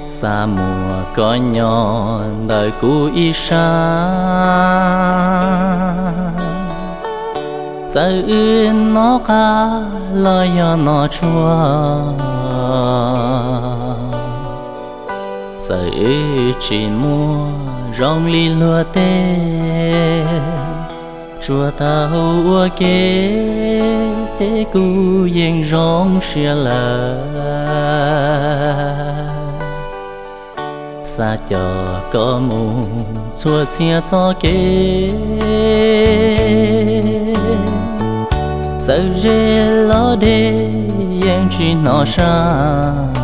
Xa muag koj nyob ntawm kuv ib sab, txawm wb nov qab los yog nov tshuaj, txawm wb tsis muaj zoo li luag tej, tsuas tau ua ke ces kuv yeej zoo siab lawm. Xa coj koj mus txhua txhia txoj kev, txawm ze los deb yeej tsis hnov sab.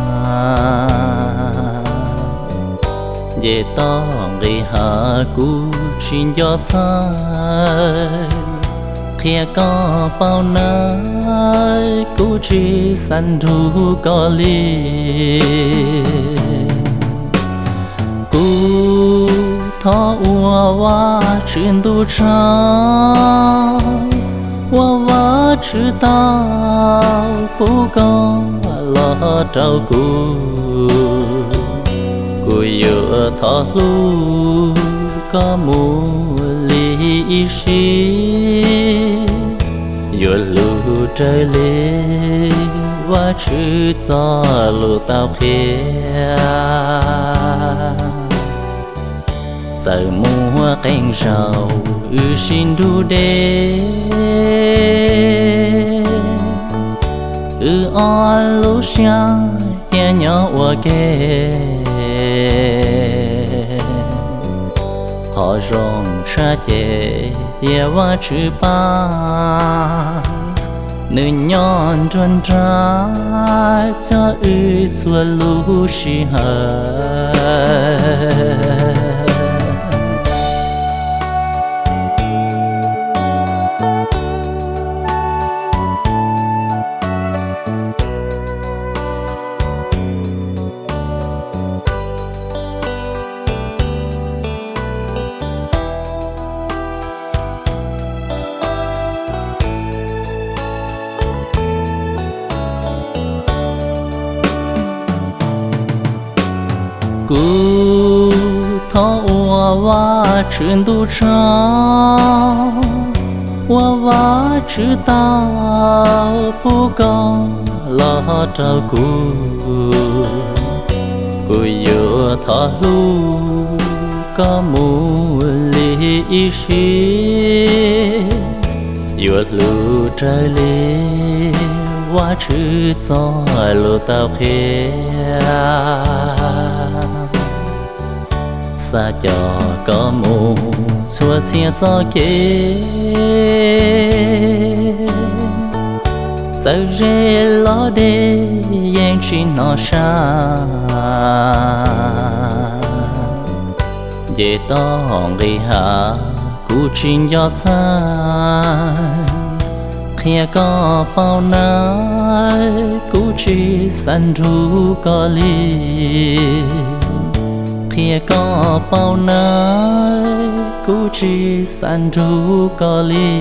Nce toj nqis hav kuv tsis nco txhawj, qhia koj paub nawb, kuv tsis xav nrug koj li. Kuv thov ua Vajtswv ntuj tsaug, ua Vajtswv tau pub koj los rau kuv. Kuv yuav thov hlub koj mus li ib sim, yuav hlub raws li Vajtswv txoj lus tau qhia. Txawm muaj qee zaus wb sib nrug deb, wb ob lub siab cia nyob ua ke. Qhov zoo tshaj ces cia Vajtswv pab, nws nyob nruab nrab coj wb txhua lub sij hawm. Kuv thov ua Vajtswv ntuj tsaug, ua Vajtswv tau pub koj los rau kuv. Kuv yuav thov hlub koj mus li ib sim, yuav hlub raws li Vajtswv txoj lus tau qhia. Xa coj koj mus txhua txhia txoj kev, txawm ze los deb yeej tsis hnov sab. Nce toj nqis hav kuv tsis nco txhawj, qhia koj paub nawb, kuv tsis xav nrug koj li. Qhia koj paub nawb, kuv tsis xav nrug koj li.